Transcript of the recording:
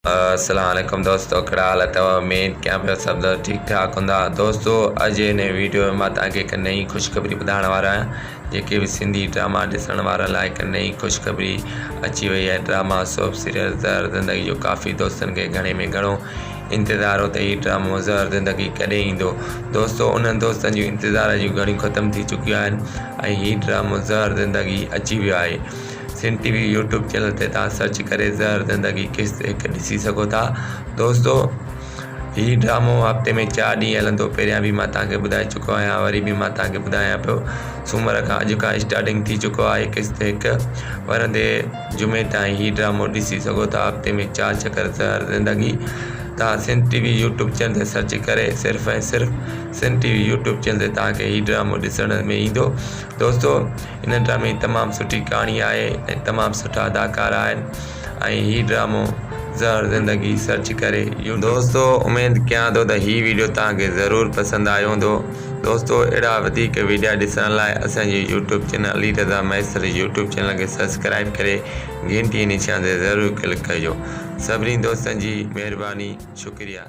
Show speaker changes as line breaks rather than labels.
السلام عليڪم دوستو ڪھڙا حال اٿو اميد ڪيان پيو سڀ دوست ٺيڪ ٺاڪ ھوندا دوستو اڄ ھن ويڊيو ۾ مان توھان کي ھڪ نئين خوشخبري ٻڌائڻ وارو آھيان جيڪي به سنڌي ڊراما ڏسڻ وارن لاء ھڪ نئين خوشخبري اچي وئي آھي ڊراما سوپ سيريل زهر زندگي جو ڪافي دوستن کي گھڻي ۾ گھڻو انتظار ھو ته ھي ڊرامو زهر زندگي ڪڏھن ايندو دوستو انھن دوستن جون انتظار جون گھڙيون ختم ٿي چڪيون آھن ۽ ھي ڊرامو زهر زندگي اچي ويو آھي Sindh T V YouTube channel تي توهان سرچ ڪري زهر زندگي قسط هڪ ڏسي سگهو ٿا دوستو هي ڊرامو هفتي ۾ چار ڏينهن هلندو پهريان به مان توهان کي ٻڌائي چڪو آهيان وري به مان توهان کي ٻڌايان پيو سومر کان اڄ کان اسٽارٽنگ ٿي چڪو آهي قسط هڪ ورندي جمعي تائين هي ڊرامو ڏسي سگهو ٿا هفتي ۾ چار چڪر زهر زندگي توهان Sindh T V YouTube channel تي سرچ ڪري صرف ۽ صرف Sindh T V YouTube channel تي توهان کي هي ڊرامو ڏسڻ ۾ ايندو دوستو ان ڊرامي جي تمام سٺي ڪهاڻي آهي ۽ تمام سٺا اداڪار آهن ۽ هي ڊرامو زهر زندگي سرچ ڪري يوٽيوب دوستو اميد ڪيان ٿو ته هي ويڊيو توهان کي ضرور پسند آيو هوندو دوستو اهڙا وڌيڪ ويڊيا ڏسڻ لاء اسان جي YouTube channel Ali Raza Mahesar YouTube channel کي سبسڪرائب ڪري گهنٽي جي نشان تي ضرور ڪلڪ ڪجو سڀني دوستن جي مهرباني شڪريا.